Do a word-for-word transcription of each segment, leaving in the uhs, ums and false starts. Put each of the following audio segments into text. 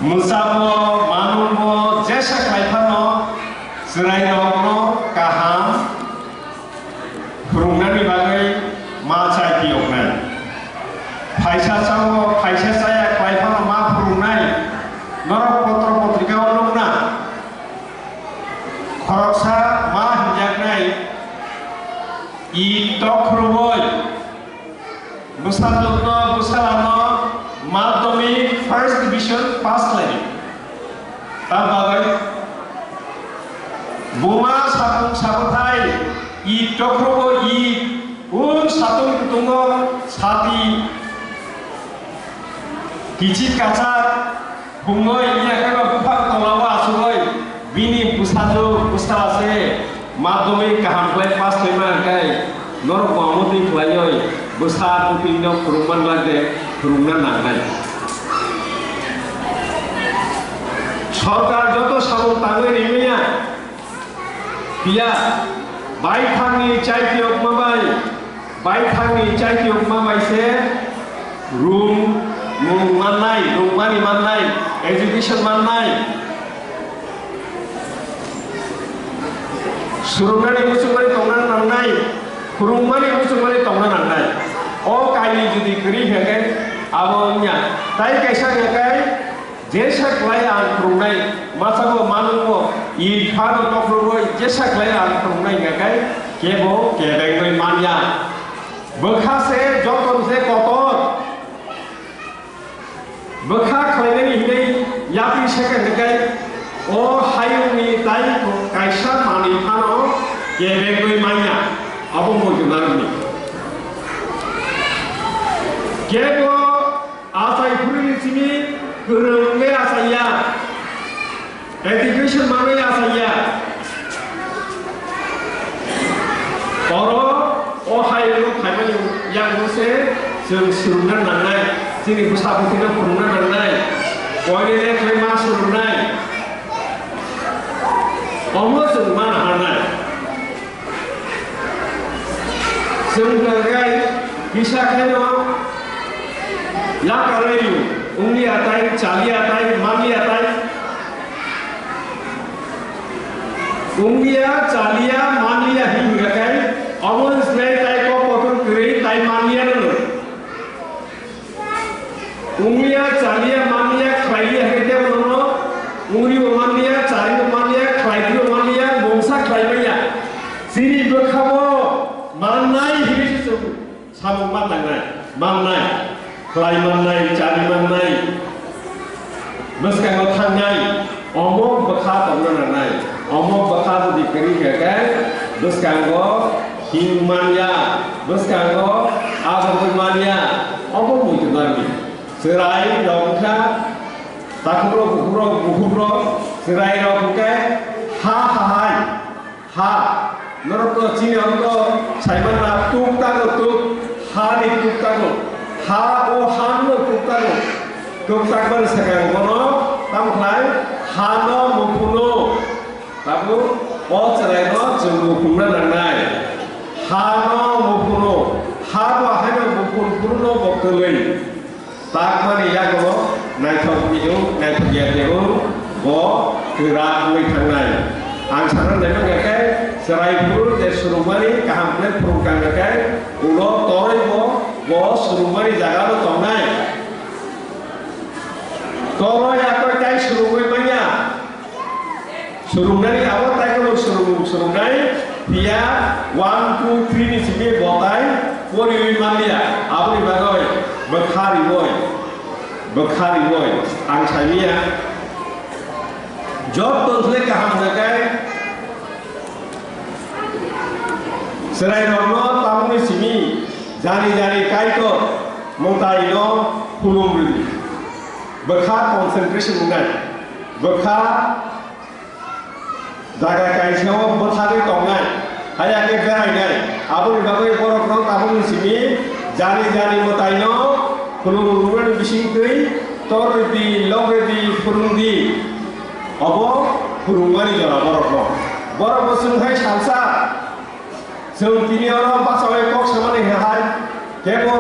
Mwsabo, manwngbo jesa khlai phano chwrairokno kaham phwrwngnani bagwi ma chai phiyoknai. Phaisa chao, phaisa chaya khlai phano ma phwrwngnai. Norok potro potrikao nukna. Khoroksa ma hinjaknai, i tokhorwi bwsajwkno, bwsalano madhyamik first division pass khlaidi. Tamni bagwi buma sapung sabathai i tokhorwi i un satung kutungo sati kichik kachak Phungwi wngya khe bo buphang tolao achugwi bini bwsajwk bwsa se madhyamik kaham khlai pass khlaima hwnkhe norok bo omo twi khlaiwi bwsa bwtwino phwrwngman bagwi phwrwngna nangnai. Sorkar joto samung tangwi rimanya. Phiya, baithangni chaitiyokma bai, baithangni chaitiyokma bai se room, mung mannai, rungmani mannai, education mannai. Swrwngnani muchungmani tongna nangnai, phwrwngmani muchungmani tongna nangnai. O kainwi jodi kwrwi hwnkhe abo wngya. Tai kaisa hwnkhe Jesa khlai ang phwrwngnai, masa bo manwngmo, i phano tokrogwi jesa khlai ang phwrwngnai hwnkha khe kebo kebengwi manya. Bwkha se joto se kotor. Bwkha khlainani hinwi yapri se khe hwnkha khe o hayungni tai kaisa manwi phano kebengwi manya. Abo muitu narwkni. Kebo Achai phuruni simi kwrwng wngwi achaiya, education manwi achaiya. Oro o hai rok phaimani yakung se chwng swrwngna nangnai, chini bwsa bwtwino phwrwngna nangnai, koinene khlai ma swrwngnai, omo chwng ma naharnai. Chwng hwnkha khe kisa khaino yakarwi wngliya tai, chaliya tai, manliya tai. Wngliya, chaliya, manliya hwnwi hwnkha khe omo wngsinai tai kok kotor kwrwi tai manliya no. Wngliya, chaliya, manliya, khlailiya hwnkhe tei bono wngribo manliya, charibo manliya, khlaiphirbo manliya, mungsa khlai manya. Chini bwkhao mannai hinwi se chwng samung ma tangnai, mannai, khlai mannai, chari mannai, bwskango thangnai. Omo bwkha tongna nangnai. Omo bwkha jodi kwrwi khe khe bwskango him manya, bwskango aboni manya, omo muitu narwkni. Chwrai rok wngkha takhuk rok, bukhuk rok, bukhuk rok, chwrai rok hwnkhe ha ha hai. Ha, norok to chini ang to saiman na tuk tago tuk, ha ni tuk tago, ha o ha no tuk tago, tuk takmani sakang bono tamo khlai ha no muphuno, tabuk o chwrai no chwng muphungna nangnai, ha no muphuno, ha bo hai no muphun phuru no bo kwlwi. Takmani yago naithok tiyung, naithok ya tiyung, bo kwrak wngwi thangnai. Ang sana nai mangkha khe, chwrai phuru je swrwngmani kaham khe phuru tangkha khe, ulo toroi bo, bo swrwngmani jaga no tongnai. Toroi yakoi tai swrwngwi manya. Swrwngnani abo taikhe bo swrwng-, swrwngnai, phiya one, two, three ni simi bo tai poriwi manliya. Aboni bagwi bwkha riwi, bwkha riwi ang saimanya. Job tongthole kaham hwnkhe chwrairokno tamoni simi jani jani Kaitor mwtaino khulum rwdi. Bwkha concentration wngnai. Bwkha Jaga kaisao bwthagwi tongnai, haya khe berainai. Aboni bagwi borokno tabukni simi jani jani mwtaino khulum rwmani bisingtwi tor rwdi, lok rwdi, phwrwngdi. Obo phwrwngmani jora borokno. Borokbo chwng hai salsa, chwng tini oro bachaui kok samani hai, kebo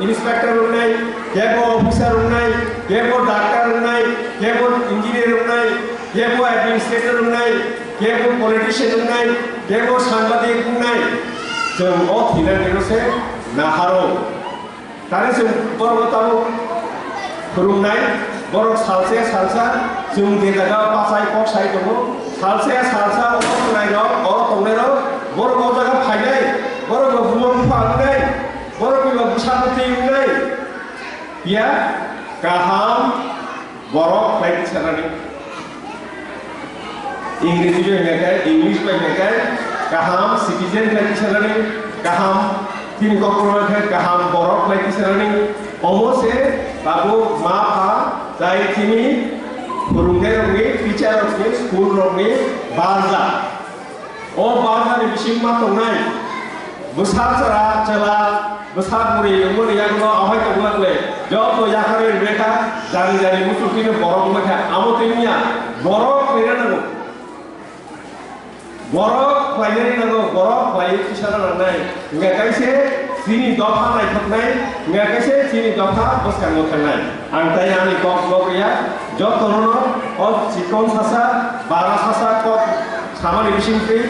inspector wngnai, kebo officer wngnai, kebo doctor wngnai, Kebo engineer wngnai, kebo administrator wngnai, kebo politician wngnai, kebo sangbadik wngnai. Chwng o thwinani rw se naharo. Tani chwng borokno tabuk phwrwngnai, borok salsa salsa chwng je jaga o pachai kok sai tongo, salsa salsa o tongnai rok, o tongnai rok, borok o jaga phainai, borok bo buma bupha wngnai, borok bo bwsa bwtwi wngnai. Ya, kaham borok khlai tisanani. Ingreji bai hwnka khe, English bai hwnka khe, kaham citizen khlai tisanani, kaham chini kokrok bai khe, kaham borok khlai tisanani. Omo se tabuk ma pha, chai chini phwrwngnairokni, teacher rokni, school rokni barja. O barjani bising ma tongnai bwsa chwra chwla, bwsa bwrwi wngmani yagulo ahai tongma kle joto yakarwi rwkha, jani jani muchuk tini borok wngkha. Amo tini ya borok khlaina nango, borok khlainani nango, borok khlaiwi tisana nangnai. Hwnkhe kaise chini dopha naithoknai, hwnkhe kaise chini dopha bwskango thangnai. Ang tai ani kok bo ya, jotono o chikon sasa, bara sasa kok samani bisingtwi